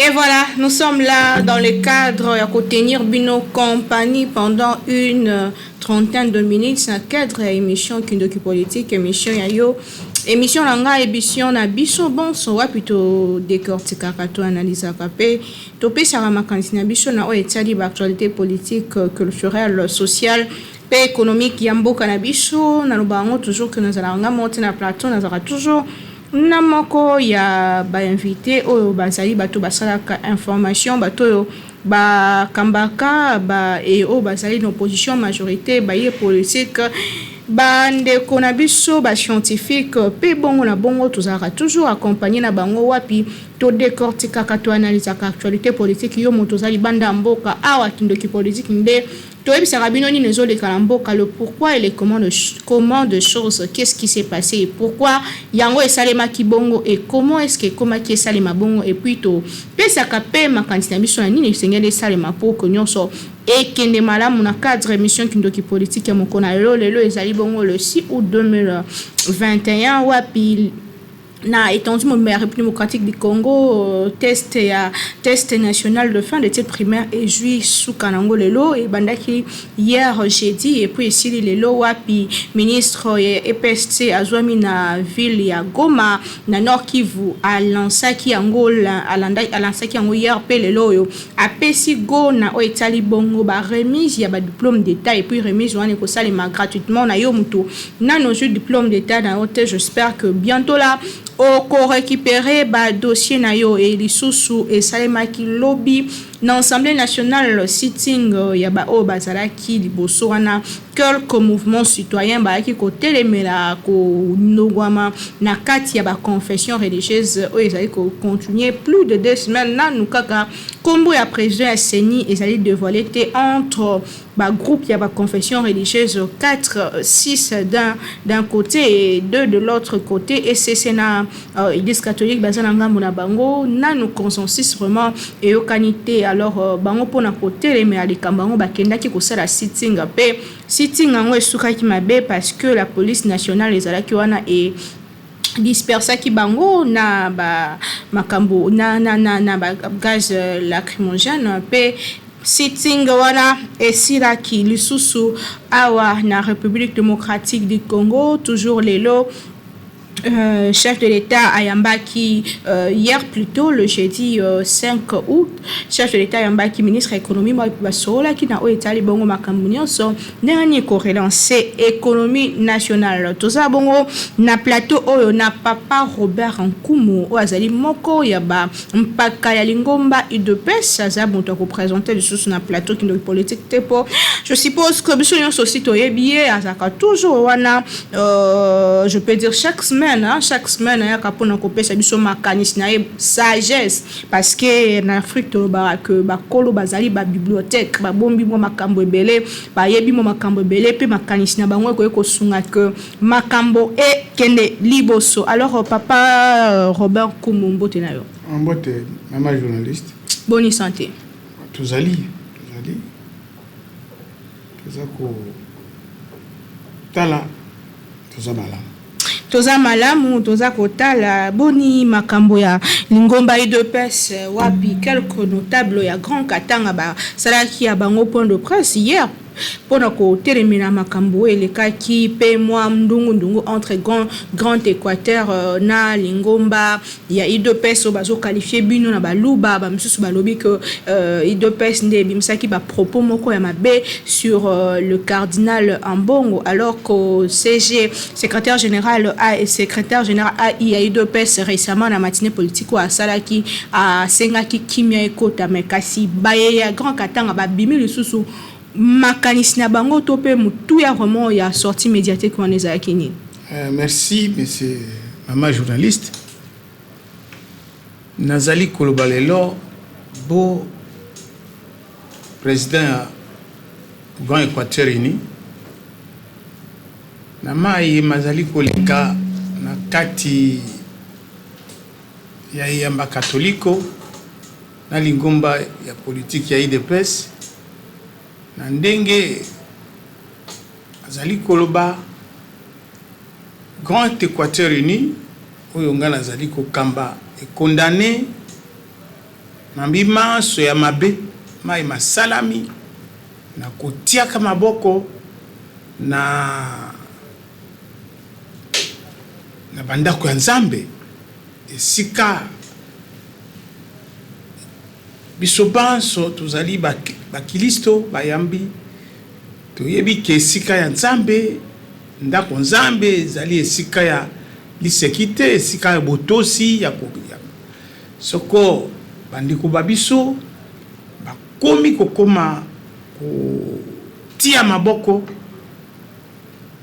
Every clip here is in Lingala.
Et voilà, nous sommes là dans le cadre ya kotenir bino compagnie pendant une trentaine de minutes na cadre ya émission Kindoki Politique, émission ya yo, émission na nga, émission na biso bonso, wapi todécortikaka, toanalysaka mpe topesaka makanisi na biso na oyo etali baactualité politique, culturelle, sociale mpe économique ya mboka na biso. Naloba yango toujours ke nazalaka nga moko te na plateau, nazalaka toujours na moko ya bainvité oyo bazali bato basalaka information, bato oyo bakambaka ba e oyo bazali na opposition, majorité, baye politique, bandeko na biso bascientifique mpe bongo na bongo. Tozalaka toujours accompagné na bango, wapi todécortikaka, toanalysaka actualité politique. Yo moto oza libanda ya mboka, awa Kindoki Politique nde toyebisaka bino nini ezoleka na mboka, le pourquoi et le comment de choses, qu'est-ce qui s'est passé et pourquoi yango esalemaki bongo et comment est-ce que ekomaki esalema bongo. Et puis topesaka mpe makanisi na biso na nini esengeli esalema po ke nyonso ekende malamu. Na cadre émission Kindoki Politique ya mokolo na lelo, lelo ezali bongo le 6 août 2021, wapi na étendue mobimba ya République démocratique du Congo, test ya test national de fin d'études primaire ezwi suka nango lelo. Ebandaki hier jeudi et puis esili lelo, wapi ministre ya EPST azwami na ville ya Goma na Nord Kivu alansaki yango, alansaki yango hier mpe lelo oyo apesi go na oyo etali bongo baremise ya badiplôme d'état. Et puis remise wana ekosalema gratuitement. Na yo moto nano ozwi diplôme d'état na yo te, j'espère que bientôt là okorécupérer badossier na yo. E lisusu esalemaki lobi na Assemblée nationale sitting ya baoyo bazalaki liboso wana, quelques mouvements citoyens bayaki kotelemela konongwama na kati ya baconfession religieuse oyo ezali kocontinue plus de 2 semaines. Nanu kaka nkombo ya président ya CENI ezali dévoilé te. Entre bagroupe ya baconfession religieuse, 4, 6 d'un côté et 2 de l'autre côté, ECC na Église catholique baza na ngambo na bango, nanu consensus vraiment eyokani te. Alors bango mpona kotelemela likambo yango bakendaki kosala sitting, mpe sitting yango esukaki mabe parce que la police nationale ezalaki wana e dispersaki bango na ba makambo na ba gaz lacrymogène, mpe sitting wana esilaki. Lisusu awa na République démocratique du Congo, toujours lelo, chef de l'État ayambaki hier plutôt, le jeudi 5 août, chef de l'État ayambaki ministre ya économie, basololaki na oyo etali bongo makambo nyonso ndenge nini korelance économie nationale. Toza bongo na plateau oyo na papa Robert Nkumu, oyo azali moko ya bampaka ya lingomba UDPS. Aza moto akoprésente lisusu na plateau Kindoki Politique te, po je suppose que biso nyonso osi toyebi ye, azalaka toujours wana, je peux dire chaque semaine, hein, chaque semaine ayaka mpona kopesa biso makanisi na ye, sagesse, parce que na Afrique tolobaka ke bakolo bazali babibliothèque, babombi mwa makambo ebele, bayebi mwa makambo ebele, mpe makanisi na bango ekoki kosunga ke makambo ekende liboso. Alors papa Robert Kumu, mbote na yo. Mbote, mama journaliste. Boni santé? Tozali toza kotala, toza malamu. Toza malamu, toza kotala. Boni makambo ya lingomba UDPS, wapi quelques notables ya Grand Katanga basalaki ya bango point de presse hier mpona kotelemela makambo oyo elekaki, mpe mwa ndungu-ndungu entre Grand Équateur na lingomba ya UDPS, oyo bazoqualifie bino na baluba, bamisusu balobi ke UDPS nde ebimisaki bapropos moko ya mabe sur le cardinal Ambongo, alors que CG, secrétaire général a secrétaire général AI ya UDPS, récemment na matinée politique oyo asalaki, asengaki kimia ekota. Me kasi baye ya Grand Katanga babimi lisusu makanisi na bango to mpe motuya vraiment ya sortie médiatique wana ezalaki nini? Merci monsieur, mama journaliste. Nazali koloba lelo bo président ya Grand Équateur uni na mai mazali koleka na kati ya eyamba katoliko na lingomba ya politike ya UDPS. Na ndenge azali koloba, Grand Équateur uni oyo ngai nazali kokamba econdamner Mambi manso ya mabe maye masalami na kotiaka maboko na na bandako ya Nzambe, esika biso banso tozali bakilisto bayambi, toyebi ke esika ya Nzambe, ndako Nzambe ezali esika ya liseki te, esika ya botosi ya soko bandeko ba biso bakomi kokoma kotia maboko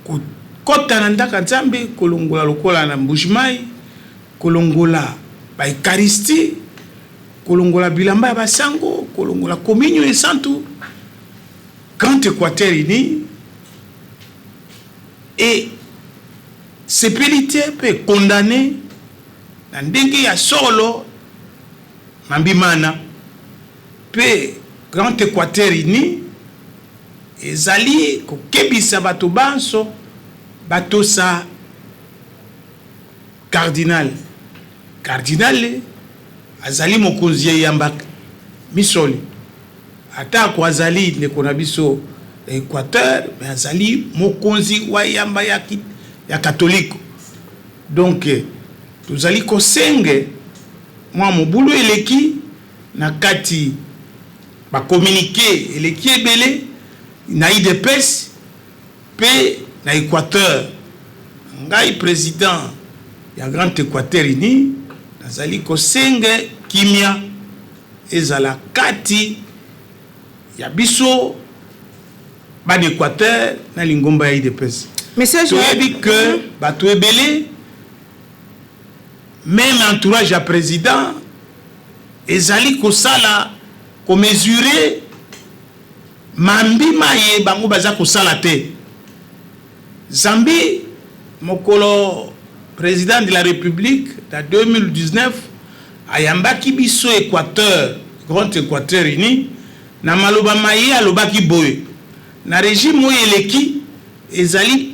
kokota na ndako ya Nzambe, kolongola lokola na Mbuji-Mayi, kolongola ba Eucharistie, kolongola bilamba ya basango, kolongola communion esantu. Grand Equateur uni e sepeli te mpe condamne na ndenge ya solo mambi mana, mpe Grand Equateur uni ezali kokebisa bato banso batosa cardinal. Cardinal azali mokonzi ya eyamba misoli, atako azali ndeko na biso ya Équateur, mais azali mokonzi wa eyamba ya katoliko. Donc tozali kosenge mwa mobulu eleki na kati, bacommuniqué eleki ebele na UDPS mpe na Équateur. Ngai président ya Grand Équateur uni nazali kosenge kimia ezala kati ya biso bana Équateur na lingomba ya UDPS. Message. Toyebi ke bato ebele, même entourage ya président, ezali kosala komesurer mambi maye bango baza kosala te. Zambi mokolo président de la République na 2019 ayambaki biso Équateur, Grand Équateur uni, na maloba maye alobaki boye: na régime oyo eleki, ezali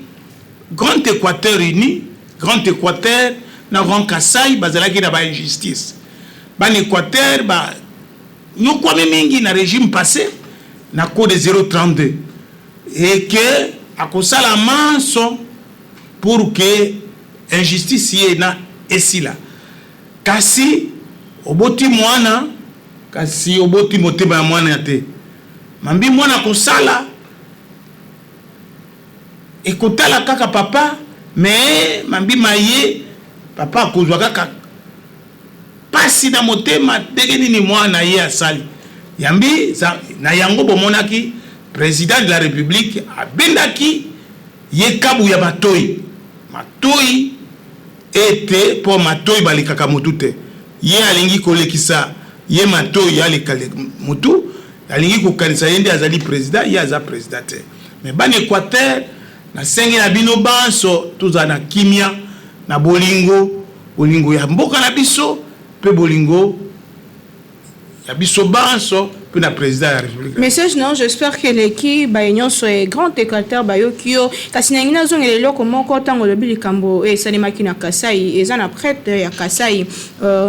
Grand Équateur uni, Grand Équateur na Grand Kasai bazalaki na bainjustice. Bana Équateur banyokwami mingi na régime passé na code 032, et que akosala manso pour que injustice ye na esila. Kasi oboti mwana, kasi oboti motema ya mwana te. Mambi mwana kosala ekotala kaka papa, mais mambi maye papa akozwa kaka pasi na motema, ndenge nini mwana ye asali. Yambi na yango bomonaki président de la République abendaki ye kabu ya matoi matoi ete mpo matoi balekaka motu te. Ye alingi kolekisa ye matoi, aleka motu, alingi kokanisa ye nde azali président. Ye aza président te. Mais bana Équateur, nasengi na bino banso tozala na kimia, na bolingo, bolingo ya mboka na biso mpe bolingo ya biso banso mpe na président ya République. Message non, j'espère que eleki baye nyonso e Grand Équateur bayoki yo. Kasi nangi nazongela eloko moko. Ntango olobi likambo oyo esalemaki na Kasai, eza na prêtre ya Kasai,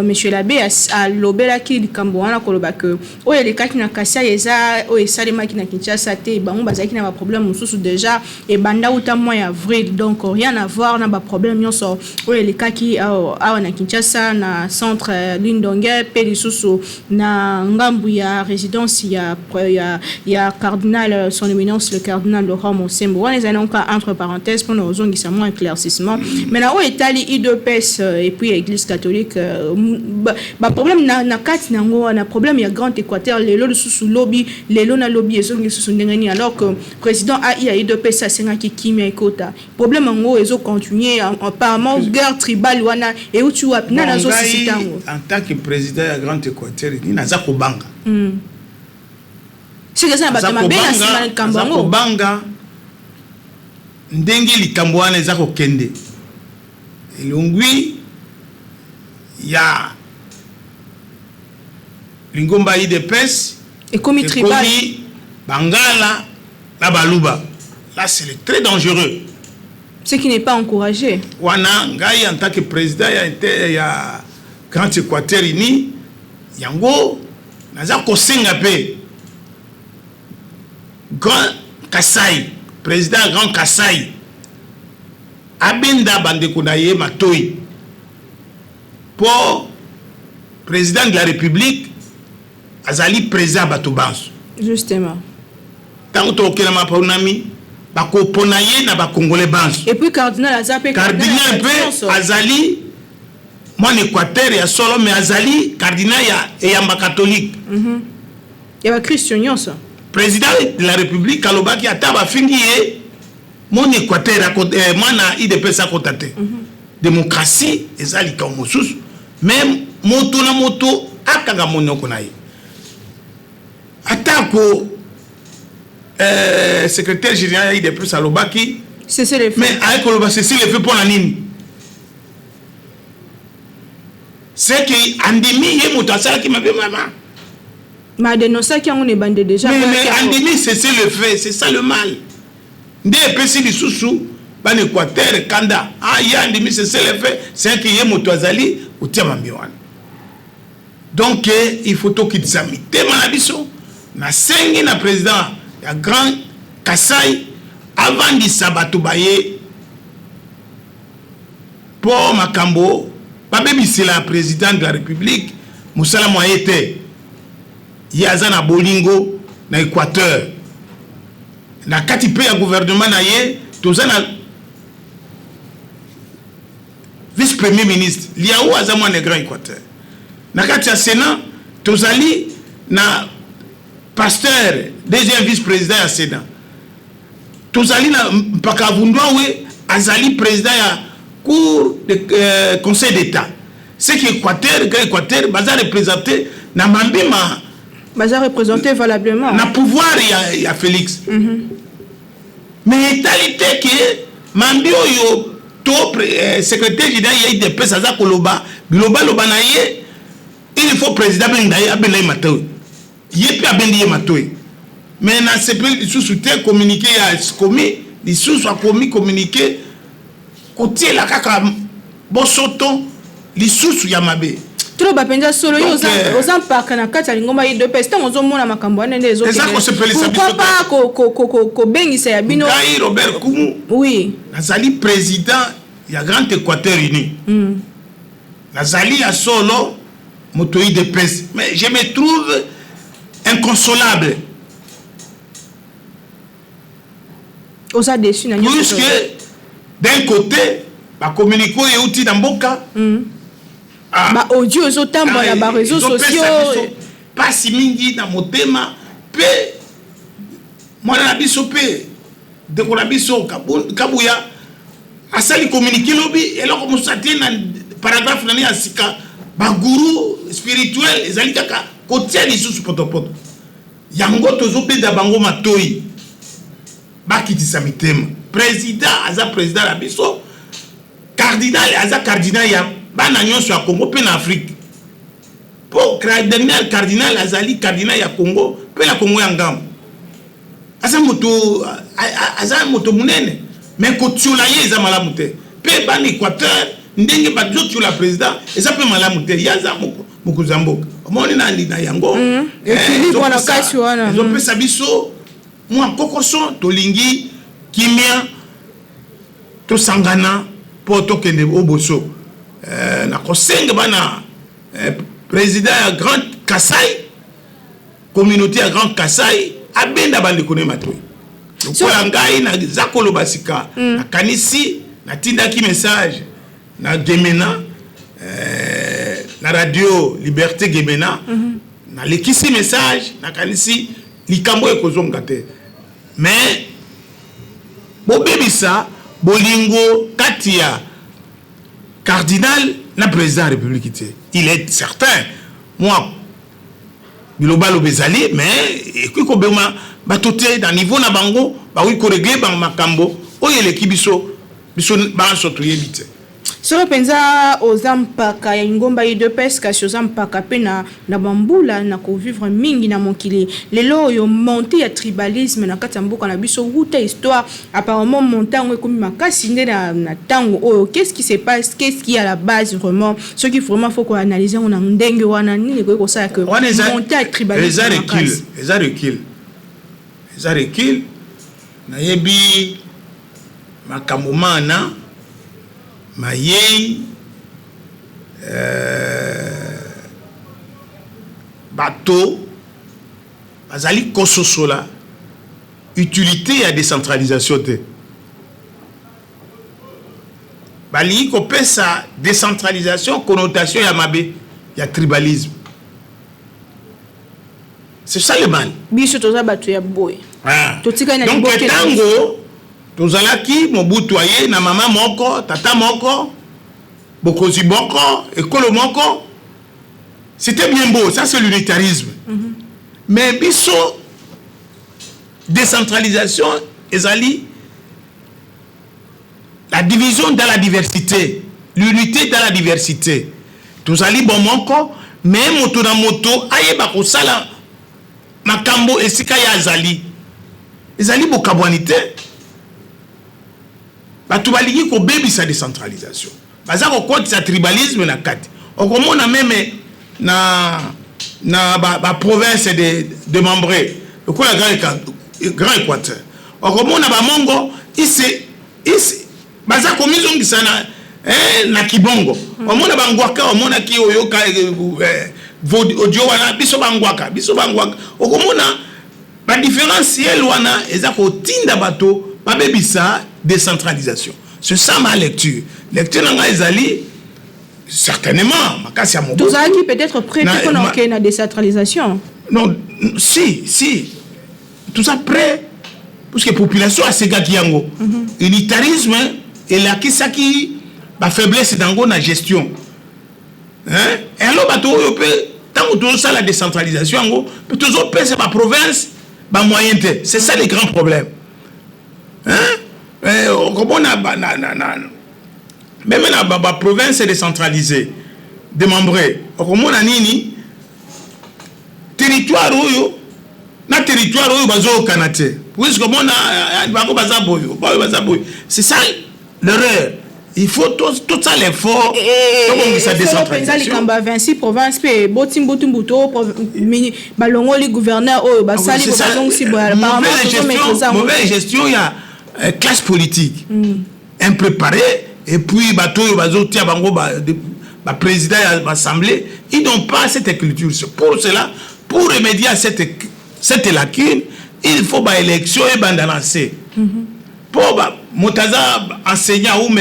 monsieur l'abbé, alobelaki likambo wana, koloba ke oyo elekaki na Kasai eza oyo esalemaki na Kinshasa te. Bango bazalaki na baproblème mosusu déjà ebanda uta mois ya avril, donc rien à voir na baproblème nyonso oyo elekaki awa na Kinshasa, na centre Lindonge mpe lisusu na ngambu ya résidence ya cardinal, son éminence le cardinal Laurent Monsengwo. Wana ezali donc entre parenthèse mpona kozongisa mwa éclaircissement. Mais na oyo etali UDPS et puis Église catholique, baproblème na kati nango wana, problème ya Grand Équateur, lelo lisusu lobi, lelo na lobi ezongi lisusu ndenge nini, alors que président ai ya UDPS asengaki kimia ekota? Problème yango ezocontinue apparemment. Guerre tribale wana euti wapi? Nani azosisita yango? En tant que président ya Grand Équateur nini, naza kobanga. Soki eza na bato mabe na nsima na likambo yango. Kobanga ndenge likambo wana eza kokende, elongwi ya lingomba UDPS. Ekomi tribal. Ekomi bangala na baluba. Là, c'est très dangereux. Ce qui n'est pas encouragé. Wana ngai en tant que président ya Grand Équateur uni, yango Naza kosenga mpe Grand Kasai, président ya Grand Kasai abenda bandeko na ye matoi mpo président de la République azali président ya bato banso. Justement. Ntango tokokenda maponami, bakopona ye na bakongole banso. Et puis cardinal aza mpe cardinal mpe azali mwana Équateur ya solo, mais azali cardinal ya eyamba catholique. Ya bakristo nyonso. Président de la République alobaki ata bafingi ye, mwana Équateur, mwana UDPS akota te. Démocratie eza likambo mosusu, mais moto na moto akanga monoko na ye. Atako secrétaire général ya UDPS alobaki cessez-le-feu, mais aye koloba cessez-le-feu mpo na nini? C'est que andimi ye moto asalaki mabe mama. Mais adénonçaki yango na ebande déjà. Mais andimi cessez-le-feu, c'est ça le mal. Nde epesi lisusu bana Équateur kanda. Ah, ye andimi cessez-le-feu, c'est que ye moto azali kotia mambi wana. Donc il faut tokitisa mitema na biso. Nasengi na président ya Grand Kasai avandisa bato baye mpo makambo babebisela président de la République mosala mwa ye te. Ye aza na bolingo na Équateur. Na kati mpe ya gouvernement na ye, toza na vice premier ministre Lihau, aza mwana Grand Équateur. Na kati ya Sénat, tozali na pasteur, deuxième vice président ya Sénat. Tozali na Mpaka Vunduawe, azali président ya cour de conseil d'État. Ce qui Équateur, Grand Équateur baza représenté na mambima. Baza représenté valablement. Na pouvoir ya Félix. Mais etali te ke mambi oyo to secrétaire général ya UDPS aza koloba bilobaloba na ye, il faut président abenga ye, abenda ye matoi. Ye mpe abendi ye matoi. Mais nasepeli lisusu te communiqué ya komi lisusu, akomi communiqué kotiela kaka bosoto lisusu ya mabe. Toloba mpenza solo, yo oza mpaka na kati ya lingomba UDPS. Ntango ozomona makambo wana nde Eza kosepelisa biso. Pourquoi pas kobengisa ya bino? Ngai Robert Kumu, nazali président ya Grand Équateur Uni. Nazali ya solo moto UDPS, mais je me trouve inconsolable. Oza déçu na nyonso. Puisque d'un côté bacommuniqué oyo euti na mboka, ah, baaudio ezotambola na baréseaux ezopesa sociaux. Biso pasi mingi na motema. Mpe mwana na biso mpe ndeko na biso Kabuya asali communiqué lobi, eloko mosusu atie na paragraphe nani ya sika, bagourou spirituel, ezali kaka kotia lisusu potopoto. Yango tozobenda bango matoi, bakitisa mitema. Président aza président na biso, cardinal aza cardinal ya bana nyonso ya Congo mpe na Afrique, mpo cardinal azali cardinal ya Congo mpe na Congo ya ngambo. Aza moto, aza moto monene, mais kotiola ye eza malamu te. Mpe bana Équateur, ndenge bazotiola président eza mpe malamu te. Ye aza mokonzi ya mboka. Omoni na yango Équilibre na kasi wana. Ezopesa biso mwa kokoso. Tolingi kimia, tosangana mpo tokende oboso. Nakosenga bana président ya Grand Kasai, communauté ya Grand Kasai, abenda bandeko ne matoi. Lokola ngai naza koloba sika, nakanisi natindaki message na Gemena, na radio Liberté Gemena. Nalekisi message, nakanisi likambo ekozonga te, mais bobebisa bolingo kati ya cardinal na président ya République te. Il est certain moi bilobaloba ezali, mais ekoki kobema bato te. Na niveau na bango bakoki korégler makambo oyo eleki biso. Biso banso toyebi te. Solo mpenza, oza mpaka ya lingomba UDPS, kasi oza mpaka mpe na bambula na kovivre mingi na mokili. Lelo oyo, montée ya tribalisme na kati ya mboka na biso wuta histoire, apparemment montée yango ekomi makasi nde na ntango oyo. Qu'est-ce qui se passe? Qu'est-ce qui est à la base vraiment? Soki vraiment faut koanalyse yango na ndenge wana, nini ekoki kosala que montée ya tribalisme? Eza recul, eza recul, eza recul. Nayebi makambo mana mayei, bato bazali kososola utilité ya décentralisation te. Balingi kopesa décentralisation connotation ya mabe, ya tribalisme. C'est ça le mal. Biso toza bato ya boye. Ah. Totikali na Donc liboke na ntango tozalaki, Mobutu aye na mama moko, tata moko, bokonzi moko, ekolo moko, c'était bien beau. Ça, c'est l'unitarisme. Mais biso, décentralisation ezali la division dans la diversité, l'unité dans la diversité. Tozali bon moko, mais moto na moto ayeba kosala makambo esika ye azali. Ezali bokabwani te. Bato balingi kobebisa décentralisation, baza kokotisa tribalisme na kati. Okomona même na baprovince ba démembré lokola Grand Équateur, okomona bamongo ise ise baza komizongisa na kibongo. Omona bangwaka, omonaki, oyoka audio wana, biso bangwaka, biso bangwaka. Okomona badifférentiel wana eza kotinda bato babebisa décentralisation. C'est ça ma lecture. Lecture na ngai ezali certainement makasi ya Mobutu. Tozalaki peut-être prêt te mpona okende na décentralisation. Non, si, si, tout ça prêt, puisque population asengaki yango. Unitarisme elakisaki bafaiblesse nango na gestion, hein? Alors bato oyo mpe, ntango tozosala décentralisation yango mpe, tozopesa baprovince bamoyen te. C'est ça le grand problème, hein? Okomona même na baprovince décentralisée démembré, okomona nini, territoire oyo na territoire oyo bazokana te, puisque omona bango baza boye, oyo baza boye. C'est ça l'erreur. Il faut tout ça, l'effort tobongisa décentralisation. Likambo ya 26 province mpe boti mbutu mbutu, balongoli gouverneur oyo, basali, bazongisi boye. Mauvaise gestion ya classe politique impréparée. Et puis bato oyo bazotia bango baprésident ya assemblée, ils n'ont pas cette culture. C'est pour cela, pour remédier à cette lacune, il faut baélection ebanda na se, mpo moto aza enseignant ou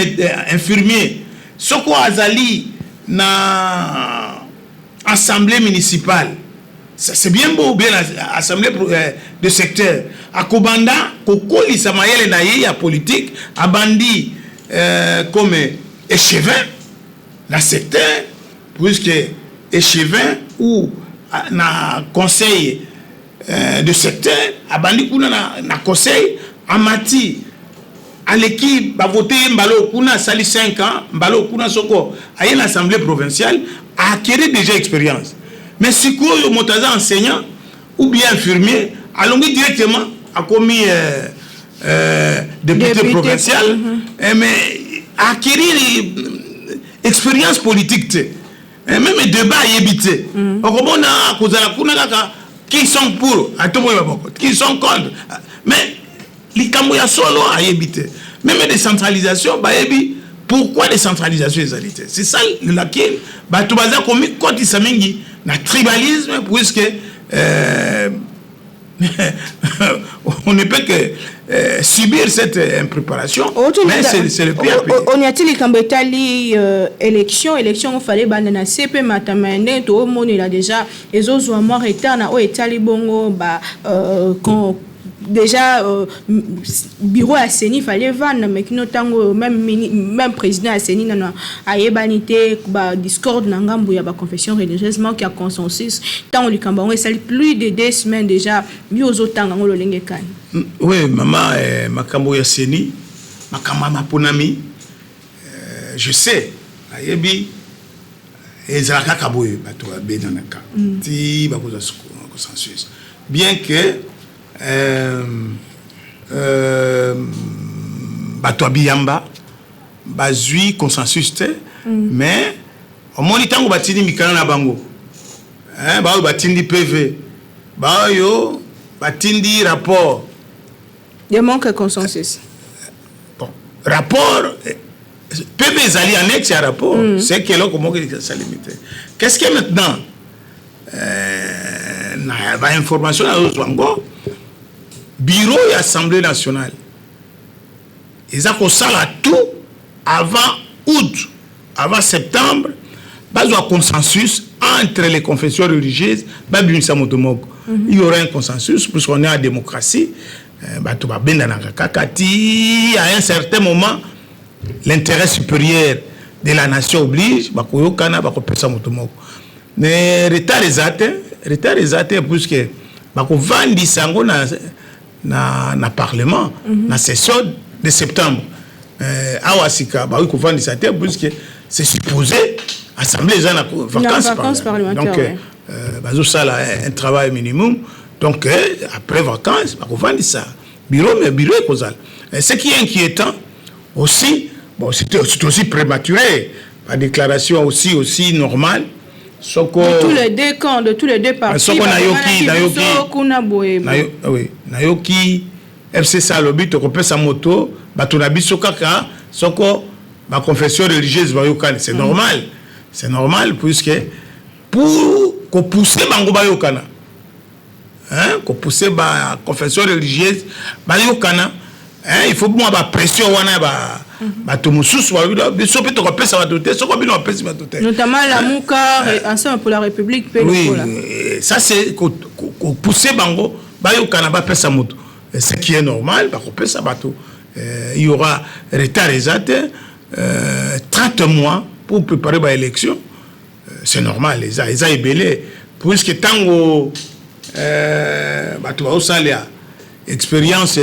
infirmier, soko azali na assemblée municipale, c'est bien beau, bien assemblée de secteur, akobanda kokolisa mayele na ye ya politique. Abandi comme échevin na secteur, puisque échevin ou na conseil de secteur, abandi kuna na conseil, amati, aleki, bavote ye mbala oyo kuna, asali 5 ans mbala oyo kuna. Soko aye na assemblée provinciale, acquérir déjà expérience. Mais sikoyo moto aza enseignant ou bien infirmier, alongi directement, akomi député provincial, mais acquérir expérience politique te, même débat ayebi te. Okomona kozala kuna kaka qui sont pour, atoboyi baboko, qui sont contre, mais likambo ya solo ayebi te. Même décentralisation, bayebi pourquoi décentralisation ezali te. C'est ça laquelle bato baza komikotisa mingi na tribalisme, puisque on ne peut que subir cette impréparation, mais c'est le pire. Oniati likambo etali élection. Élection ofale banda na se mpe matama ya ndenge toomonela déjà ezozwa mwa retard na oyo etali bongo ba déjà bureau ya CENI fallait vanda, mais kino ntango même président ya CENI nano ayebani te. Badiscorde na ngambo ya baconfession religieuse, manque ya consensus. Ntango likambo yango esali plus de 2 semaines déjà, yo ozotanga yango lolenge kani? Oui mama, makambo ya CENI, makambo ya maponami. Je sais, nayebi ezala kaka boye, bato babenanaka ti bakozwa consensus, bien que bato ya biyamba bazwi consensus te. Mais omoni, ntango batindi mikanda na bango, baoyo batindi PV, baoyo batindi rapport. Il manque consensus. Bon, rapport, PV ezali annexe ya rapport. C'est que eloko moko esalemi te. Qu'est-ce que maintenant, na bainformation nazozwa ngo, bureau ya Assemblée nationale eza kosala tout avant août, avant septembre, bazwa consensus entre les confessions religieuses, babimisa moto moko. Il y aura un consensus puisqu'on est en démocratie. Bato babendanaka kaka ti à un certain moment, l'intérêt supérieur de la nation oblige, bakoyokana, bakopesa moto moko. Mais retard eza te, retard eza te, puisque bakovandisa yango na parlement na session de septembre. Awa sika bakoki kovandisa te puisque c'est supposé assemblée eza na vacances parlementaires. Donc bazosala un travail minimum. Donc après vacances bakovandisa bureau, mais bureau ekozala. Ce qui est inquiétant aussi, bon, c'est aussi prématuré, la déclaration aussi normale. Soko de tous les deux camps, de tous les deux partis. Soko nayoki kuna boye. Oui, nayoki FCC alobi tokopesa moto bato na biso kaka soko baconfession religieuse bayokani. C'est normal, c'est normal, puisque pour kopousser bango bayokana, hein, kopousser baconfession religieuse bayokana, hein, il faut mwa bapression wana ba bato mosusu balobi biso mpe tokopesa bato te soko bino bapesi bato te. Notamment Lamuka, Ensemble pour la République mpe. Oui, ça c'est kopousser bango bayokana, bapesa moto, ce qui est normal. Bakopesa bato, il y aura retard eza te. 30 mois pour préparer baélection, c'est normal, eza ebele, puisque ntango bato baosalela expérience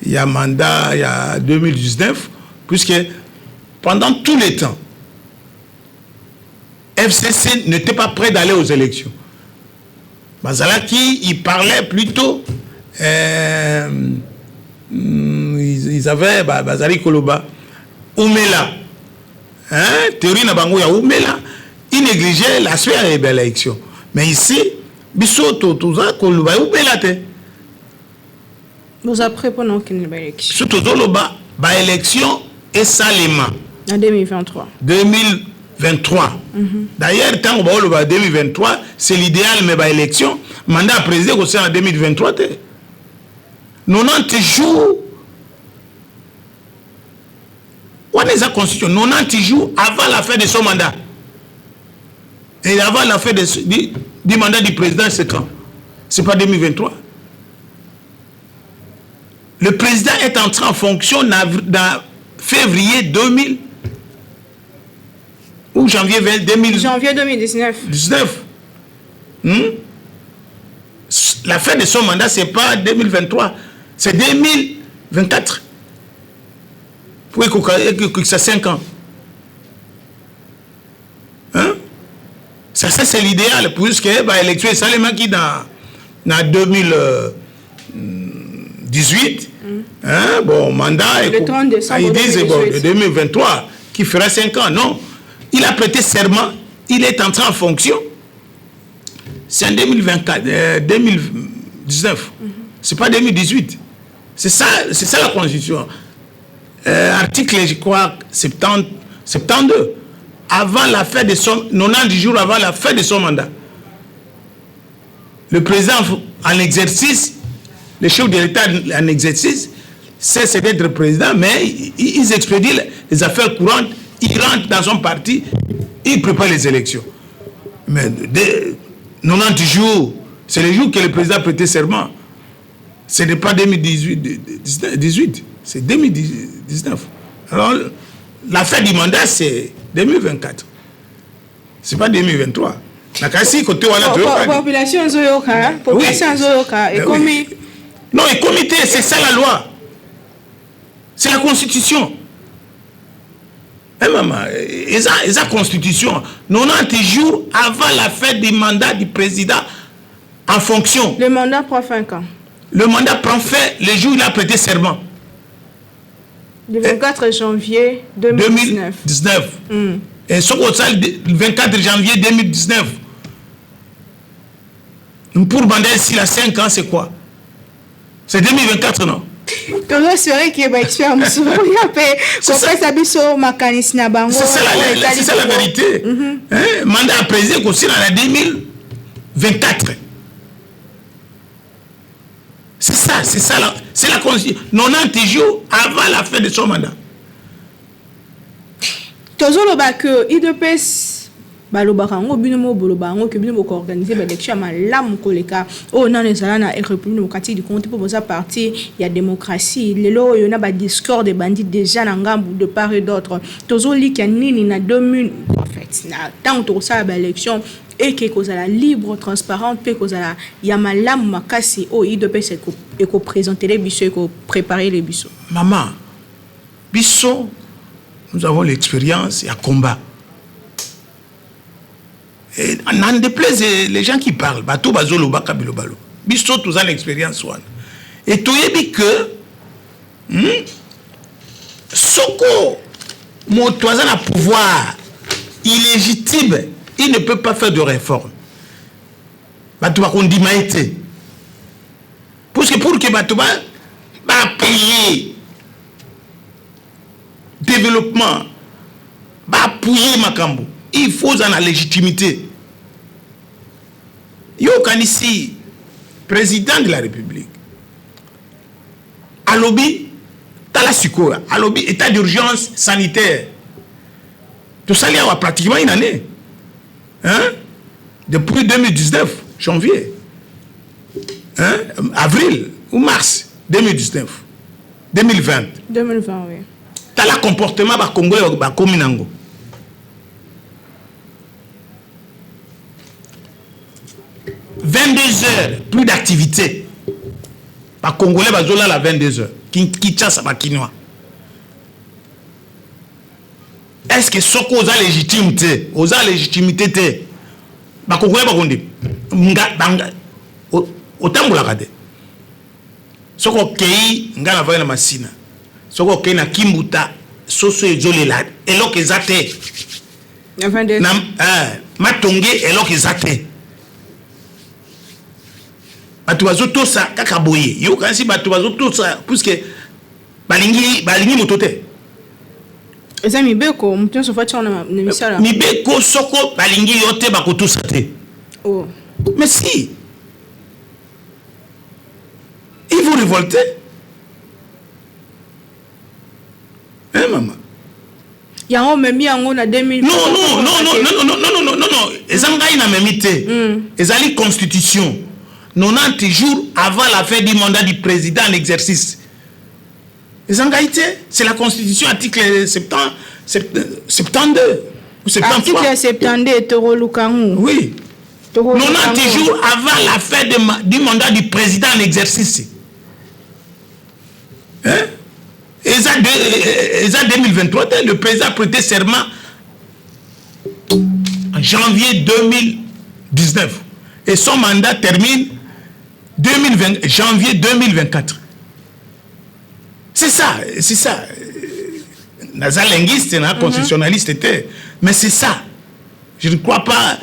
ya mandat ya 2019, puisque pendant tout le temps FCC n'était pas prêt d'aller aux élections. Bazalaki, il parlait plutôt, ils avaient bazali koloba umela, hein, théorie na bango ya umela, ils négligeaient l'aspect ya l'élection. Mais ici biso toza koloba umela te. Boza prêt mpona okende baélection? Biso tozoloba baélection esalema. En 2023. 2023. D'ailleurs, ntango baoloba 2023, c'est l'idéal, mais baélection, mandat ya président ekosala na 2023 te. 90 jours wana eza constitution, 90 jours avant la fin de son mandat. Et avant la fin du mandat du président, c'est quand? C'est pas 2023. Le président est entré en fonction dans février 2000 ou janvier 2000. Janvier 2019. 19. La fin de son mandat, c'est pas 2023, c'est 2024. Pour que ça 5 ans. Hein? Ça c'est l'idéal, puisque bah, élection qui dans 2018, hein, bon, mandat, le 30 décembre. Ils disent, bon, 2023, qui fera 5 ans. Non, il a prêté serment, il est entré en fonction. C'est en 2024, 2019. C'est pas 2018. C'est ça la constitution. Article, je crois, 70, 72. Avant la fin de son, 90 jours avant la fin de son mandat. Le président en exercice, le chef de l'État en exercice, cesse d'être président, mais ils expédient les affaires courantes, il rentre dans son parti, il prépare les élections. Mais 90 jours, c'est le jour que le président a prêté serment. Ce n'est pas 2018, 18, c'est 2019. Alors, la fin du mandat, c'est 2024. C'est pas 2023. Nakasi côté wana. Population ezoyoka, population ezoyoka, ekomi. Non, ekomi te, c'est ça la loi. C'est la constitution. Eh maman, eza eza constitution 90 jours avant la fin du mandat du président en fonction. Le mandat prend fin quand? Le mandat prend fin le jour où il a prêté serment. Le 24 janvier 2019. 2019. Et ce qu'on le 24 janvier 2019. Pour mandat s'il a 5 ans, c'est quoi? C'est 2024, non? Tozoespérer ke baexpert mosusu bakoya mpe kopesa biso makanisi na bango. C'est ça la vérité. Hein? Mandat ya président ekosila na 2024. C'est ça, c'est ça, c'est la constitution. 90 jours avant la fin de son mandat. Tozoloba ke UDPS balobaka yango, bino mo boloba yango ke bino bokoorganiser baélection ya malamu koleka oyo nano ezala na République démocratique du Congo te, mpo boza parti ya démocratie. Lelo oyo na badiscorde ebandi déjà na ngambu de part et d'autre. Tozolikia nini na 2000, en fait, na ntango tokosala baélection eke kozala libre, transparente mpe kozala ya malamu makasi oyo UDPS ekoprésentele biso, ekopréparele biso? Mama, biso nous avons l'expérience ya combat. Et n'en déplaise les gens qui parlent, bato bazolobaka bilobalo, biso toza na expérience wana et toyebi que soko moto aza na pouvoir illégitime, il ne peut pas faire de réforme. Bato bakondima ye te, puisque pour que bato baappuyer développement, baappuyer makambo, il faut oza na légitimité. Yo okanisi président de la République alobi, tala sikoyo, alobi état d'urgence sanitaire tosali awa pratiquement une année, hein? Depuis 2019 janvier, hein? Avril ou mars 2019, 2020. 2020, oui. Tala comportement bacongolais bakomi nango. 22 heures, plus d'activité. Bacongolais bazolala 22 heures. Kinshasa, bakinois. Est ce que soki oza légitime te, oza légitimité te, bakongolais bakondi otambolaka te? Soki okei, ngai navandi na Masina, soki okei na Kimbuta, soso ezolela, eloko eza te. Na Matonge, eloko eza te. Bato bazotosa kaka boye. Yo kasi bato bazotosa puisque balingi moto te. Eza mibeko, moto nyonso fati wana na misala. Mibeko, soko balingi yo te, bakotosa te. Oh. Mais si ils vont révolter, hein, maman? Yango omemi yango na 2000? Non, non, non, non, non, non, non, non, non, non, eza ngai namemi te. Ezali constitution, 90 jours avant la fin du mandat du président en exercice. Eza ngai te, c'est la constitution, article 70, 72 ou 73. Article 72, tokoluka yango. Oui, 90 jours avant la fin du mandat du président en exercice, hein? Eza 2023 te. Le président a prêté serment en janvier 2019 et son mandat termine 2020, janvier 2024. C'est ça, c'est ça. Naza linguiste na constitutionnaliste te, mais c'est ça. Je ne crois pas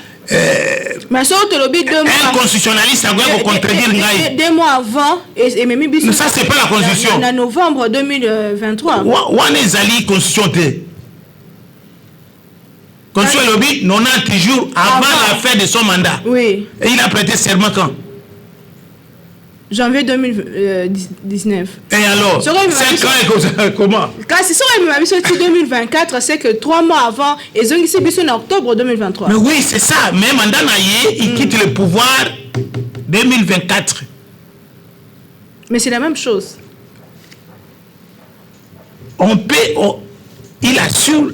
Mais soki tolobi 2 mois, un constitutionnaliste akoya kocontredire ngai. 2 mois avant ememi biso. Ça, c'est pas la constitution. Na novembre 2023. Wana ezali constitution te. Constitution elobi 90 jours avant la fin de son mandat. Et il a prêté serment quand? Janvier 2019. Et alors, 5 ans, comment? Kasi soki emema biso ti 2024, c'est que 3 mois avant ezongisi biso na octobre 2023. Mais oui, c'est ça. Mais mandat na ye, il quitte le pouvoir 2024. Mais c'est la même chose. On peut il assure,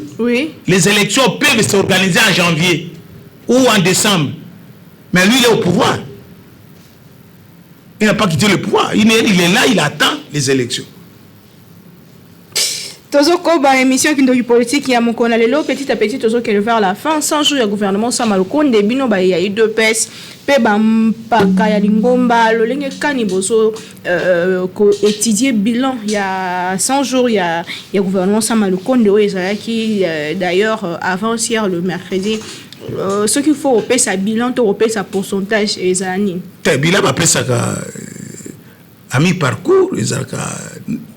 les élections peuvent s'organiser en janvier ou en décembre, mais lui, il est au pouvoir. Il n'a pas quitté le pouvoir. Il est là, il attend les élections. Tozokoba émission Kindoki Politique ya mokolo na lelo. Petit à petit tozokende vers la fin. 100 jours ya gouvernement Sama Lukonde, bino baye ya UDPS mpe bampaka ya lingomba, lolenge kani bozo koétudier bilan ya 100 jours ya gouvernement Sama Lukonde oyo ezalaki d'ailleurs avant-hier, le mercredi? Soki faut opesa bilan to opesa pourcentage, ezala nini? Te, bilan bapesaka à mi-parcours, ezalaka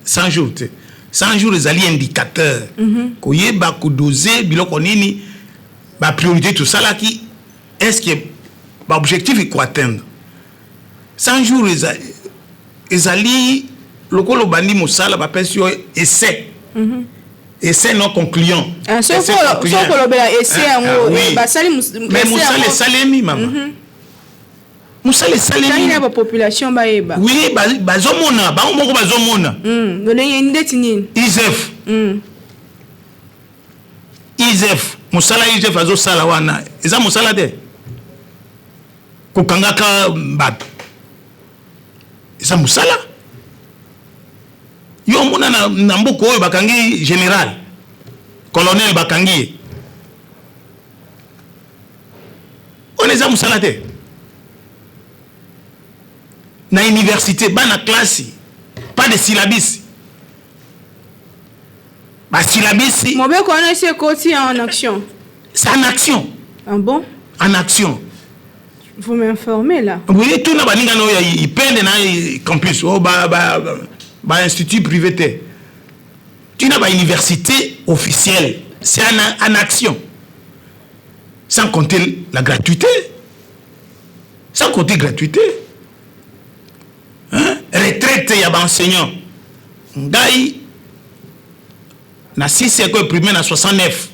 100 jours te. 100 jours ezali indicateur, koyeba kodose biloko nini, bapriorité tosalaki, est ce que baobjectif ekoatteindre. 100 jours ezali lokola obandi mosala, bapesi yo essai, essai non concluant. Soki kolobela essai yango, basali Mais mosala esalemi, mama, mosala esalemi. Na bapopulation bayeba. Oui, bazomona, bango moko bazomona. Lolenge ndeti nini? IGF, IGF, mosala IGF azosala wana eza mosala te. Kokangaka bato eza mosala. Yo omona na mboka oyo bakangi général, colonel, bakangi ye, wana eza mosala te? Na université, bana classe, pas de syllabus, basyllabus. Mobeko wana esi ekoti en action? C'est en action. Ah bon? En action. Vous m'informez là. Oui, tuna baninga na oyo ipende na campus oyo bainstitut privé te, tina bauniversité officielle, c'est en action. Sans compter la gratuité, sans compter gratuité, hein? Retraite ya baenseignant. Ngai na 6 école primaire na 69,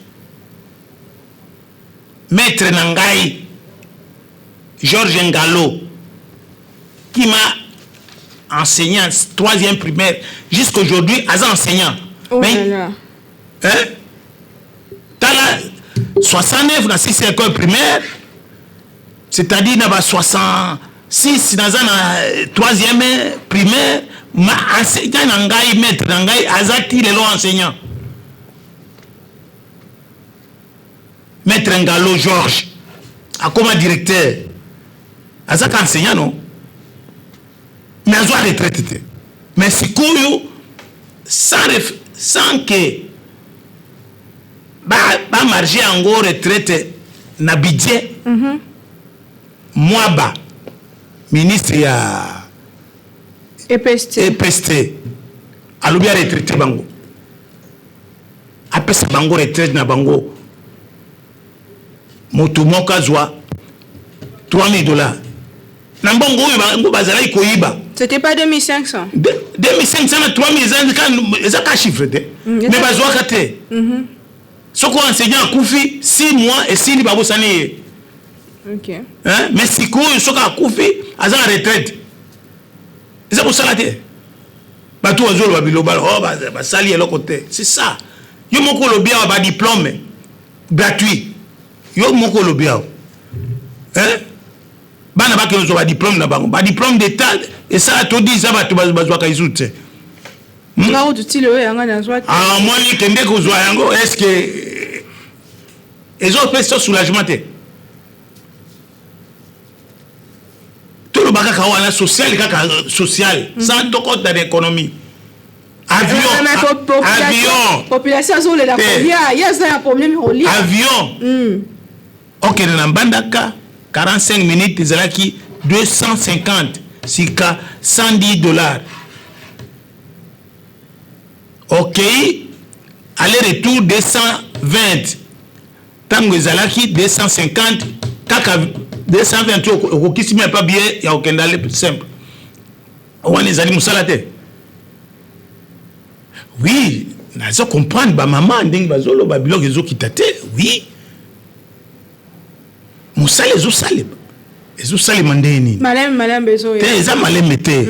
maître na ngai Georges Ngalo, qui m'a enseigné en troisième primaire, jusqu'aujourd'hui aza enseignant. Oh. Mais, là là. Hein? Tala, 69 na 6 école primaire, c'est-à-dire na ba 66, naza na troisième primaire, ma enseignant na ngai, maître na ngai aza ti lelo enseignant, maître Ngalo Georges, akoma directeur, azaka enseignant, non, mais azwa retraite te. Mais sikoyo, sans que bamarge yango retraite na budget, Mwaba, ministre ya EPST. EPST, alobi aretraite bango, apesa bango retraite na bango, moto moko azwa 3000 $, na mbongo oyo bango bazalaki koyiba. C'était pas 2500? 2500 na 3000 eza ka chiffre te. Mais bazwaka te. Soki enseignant akufi, 6 mois esili, babosani ye. Hein? Mais sikoyo soki akufi, aza na retraite, eza kosala te. Bato bazoloba biloba, oh, basali eloko te. C'est ça, yo moko olobi awa, badiplôme gratuit, yo moko olobi awa, hein? Bana bakende kozwa badiplôme na bango, badiplôme d'état esala to 10 ans, bato bazwaka ezu te. Nga kutu ti lelo yanga nazwa te. Ah, omoni, kende kozwa yango. Est ce que ezopesa soulagement te? Toloba kaka wana social, kaka social, sans tokota na économie. Avion. Mais Avion. Population azolela Te. kolia, ye aza na problème kolia. Avion, okende na Mbandaka 45 minutes, ezalaki 250, sika 110 $. Okei aller retour 220, ntango ezalaki 250. Kaka 220 oyo okokisi même pas billet ya kokende aller simple. Wana ezali mosala te. Oui, nazo comprendre bamama ndenge bazoloba biloko ezokita te. Oui, mosala ezosalema, ezosalema ndenge nini? Malembe malembe ezoya. Te, eza malembe te.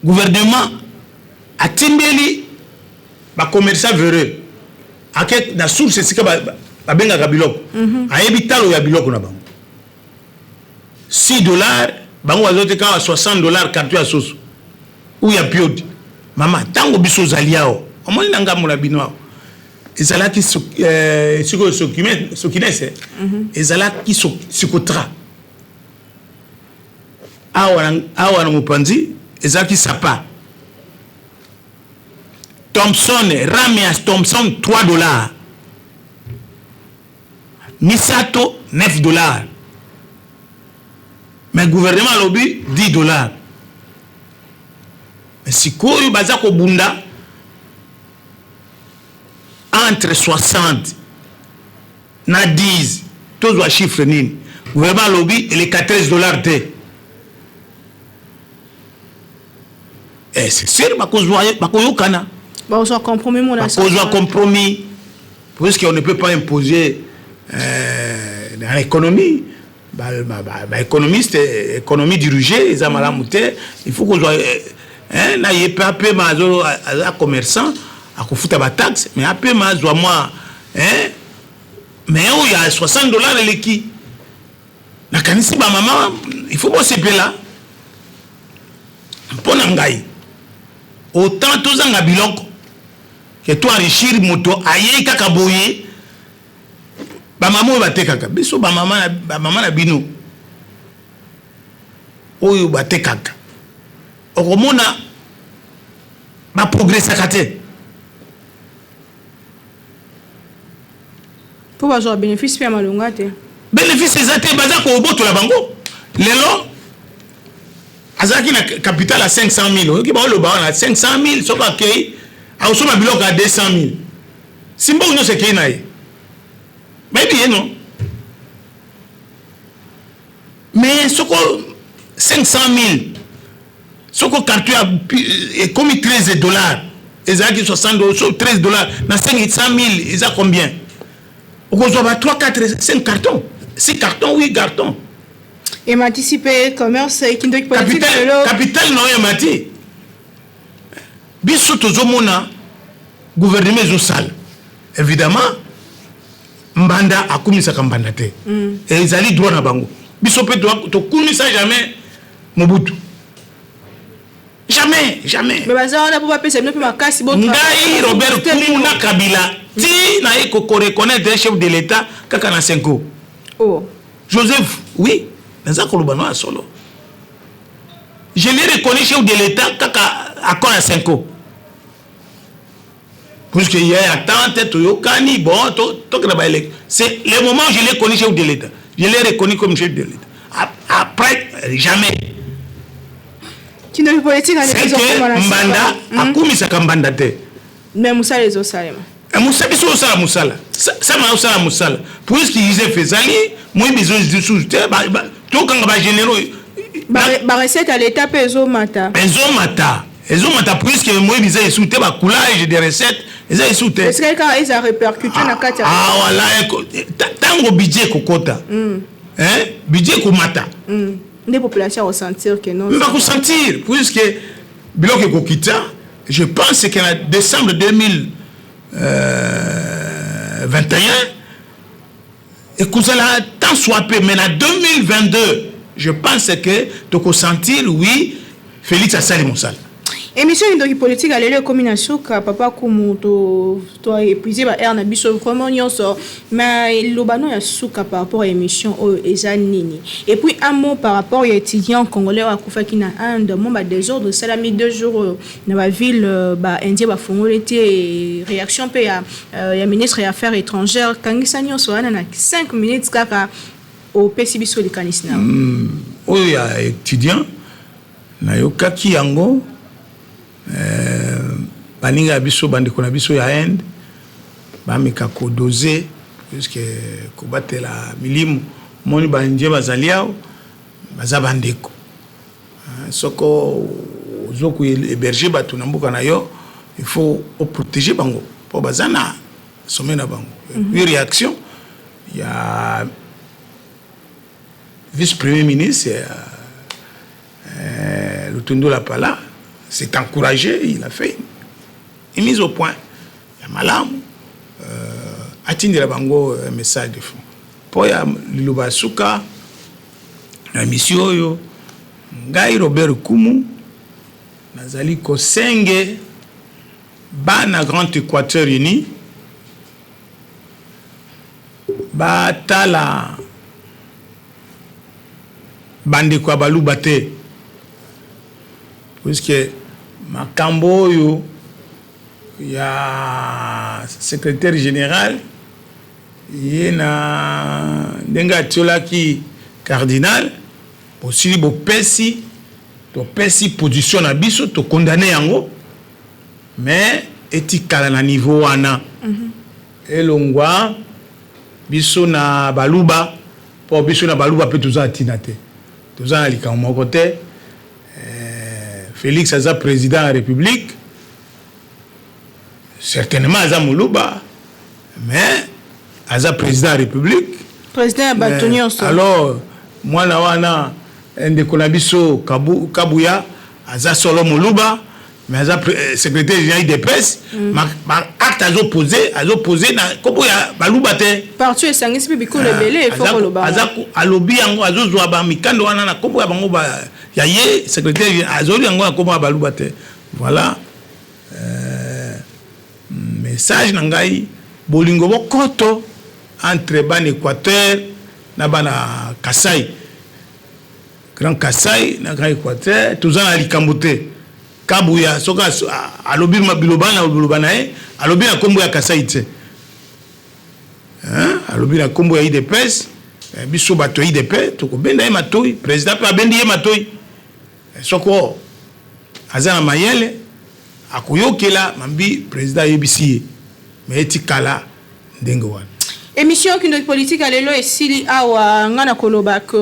Gouvernement atimbeli bacommerçant véreux, ake na source esika babengaka biloko, ayebi talo ya biloko na bango, 6 $, bango bazoteka 60 $ carton ya soso ou ya piodi. Mama, ntango biso ozali awa. Omoni na ngambo na bino awa ezalaki sikoyo Sokines, ezalaki Sikotra. Awa na mopanzi ezalaki Sapa. Thomson, rame ya Thomson 3 $, misato 9 $, mais gouvernement alobi 10 $. Mais sikoyo baza kobunda entre 60 na 10. Tozwa chiffre nini? Gouvernement alobi eleka 13 $ te. Eh, c'est sûr, bakozwa, bakoyokana. Bakozwa compromis mona. Bakozwa compromis, puisqu'on ne peut pas imposer dans l'économie. Baéconomiste, économie dirigée eza malamu te. Il faut kozwa na ye mpe apema. Aza commerçant, akofuta bataxe, mais apema, azwa mwa. Mais oyo ya 60 $ eleki. Nakanisi bamama, il faut bosepela. Mpo na ngai, autant tozanga biloko ke to enrichir moto ayei kaka boye. Bamama oyo batekaka, biso bamama na bino oyo batekaka, okomona baprogressaka te. Mpo bazwa bénéfice mpe ya malonga te. Bénéfice eza te, baza kobotola bango. Lelo azalaki na capital ya 500 000, oyoki baoloba wana 500 000, soki akei akosomba biloko ya 200 000, si mbongo nyonso ekei na ye. Bayebi ye non. Mais soko 500 000, soko carton ya ekomi 13 $, ezalaki 60, so 13 $ na 500 000 eza combien? Okozwa ba 3, 4, 5 carton, 6 carton, 8 carton. Ematisi mpe commerce ekindoki politique lelo. Capital na oyo emati. Biso tozomona gouvernement ezosala. Évidemment, mbanda akumisaka mbanda te. Ezali droit na bango. Biso mpe tokumisa jamais Mobutu, jamais, jamais. Mais baza wana mpo bapesa bino mpe makasi. Ngai Robert Kumu na Kabila ti naye koreconnaître chef de l'État kaka na Cinco. Oh. Joseph, oui, naza koloba no ya solo. Je l'ai reconnu chef de l'État kaka accord ya Cinco, puisque il y a attente, toyokani, bon, tokenda baélect. C'est le moment où je l'ai connu chef de l'État, je l'ai reconnu comme chef de l'État. Après, jamais. Kindoki politique. C'est que mbanda akumisaka mbanda te. Mais mosala ezosalema. Mosala, biso osala mosala, sama osala mosala, puisque IGF ezali moyibi ezosusu te, tokanga bagénéraux. Barecette ya l'État mpe ezomata. Ezomata, ezomata, puisque moyibi eza esu te, bacoulage de recette eza esu te. Esikali kaka eza répercuté na kati ya Ah, wala ntango budget ekokota, budget ekomata. Nde population akosentir ke non. Bakosentir, puisque biloko ekokita. Je pense que na décembre 2021 ekozala tant soit peu, mais na 2022, je pense que tokosentir, oui, Félix asali mosala. Émission Kindoki politique ya lelo ekomi na suka. Papa Kumu, to épuisé ba aire na biso vraiment nyonso, mais eloba no ya suka par rapport à émission oyo eza nini? Et puis un mot par rapport ya étudiant congolais oyo akufaki na Inde. Mo badésordre esalami 2 jours oyo na baville baindien, bafongoli te. Réaction mpe ya ministre ya Affaires étrangères. Kangisa nyonso wana na 5 minutes kaka, opesi biso likanisi na. Oyo ya étudiant, nayokaki yango. Baninga ya biso, bandeko na biso ya Inde, bameka kodoser, puisque kobatela milimo. Moni baindien bazali awa, baza bandeko. Soko ozo kohéberger bato na mboka na yo, il faut oprotéger bango mpo baza na sommet na bango. Puis réaction ya vice premier ministre Lutundula Pala s'est encouragé, il a fait une mise au point ya malamu, atindela bango un message de fond. Mpo ya liloba ya suka na émission oyo, ngai Robert Kumu nazali kosenge. Bana Grand Equateur Uni batala bandeko ya Baluba te, puisque makambo oyo ya secrétaire général ye na ndenge atiolaki cardinal, bosili bopesi, topesi position na biso, tokondane yango, mais etikala na niveau wana. Elongwa biso na Baluba, mpo biso na Baluba mpe toza na ntina te, toza na likambo moko te. Félix aza président ya République, certainement aza Moluba, mais aza président ya République. Président ya bato nyonso. Alors mwana wana, ndeko na biso Kabuya, aza solo Moluba, mais aza secrétaire général UDPS. Acte azopose na kombo ya Baluba te. Parti esangisi mpe bikolo ebele, efo koloba. Alobi yango, azozwa bamikando wana na kombo ya bango, ya ye secrétaire, azoli yango na kombo ya Baluba te. Voilà message na ngai: bolingo bokoto entre bana Équateur na bana Kasai, Grand Kasai na Grand Équateur. Toza na likambo te. Kabuya, soki alobi biloba na biloba na ye, alobi na nkombo ya Kasai te, alobi na nkombo ya UDPS. Biso bato ya UDP tokobenda ye matoi, président mpe abendi ye matoi. Soko aza na mayele, akoyokela mambi président ayebisi ye, me etikala ndenge wana. Émission Kindoki Politique ya lelo esili awa. Nga na koloba ke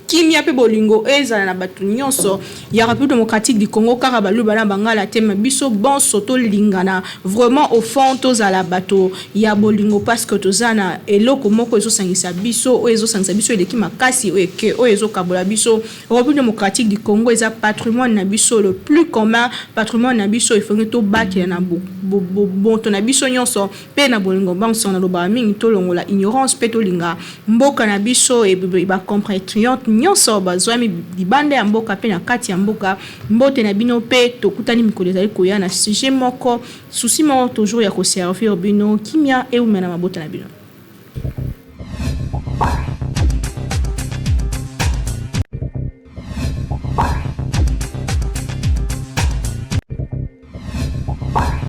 kimia mpe bolingo ezala na bato nyonso ya République démocratique du Congo, kaka Baluba na Bangala te, ma biso bonso tolingana vraiment au fond, tozala bato ya bolingo, parce que toza na eloko moko ezosangisa biso. Oyo ezosangisa biso eleki makasi oyo eke oyo ezokabola biso. République démocratique du Congo eza patrimoine na biso le plus commun, patrimoine na biso efongi tobatela na boto na biso nyonso mpe na bolingo banso. Nalobaka mingi, tolongola ignorance mpe tolinga mboka na biso. Bacompatriote nyonso bazwami libanda ya mboka mpe na kati ya mboka, mbote na bino mpe tokutani mikolo ezali koya na sujet moko, souci moko toujours ya koservir bino. Kimia eumela na mabota na bino.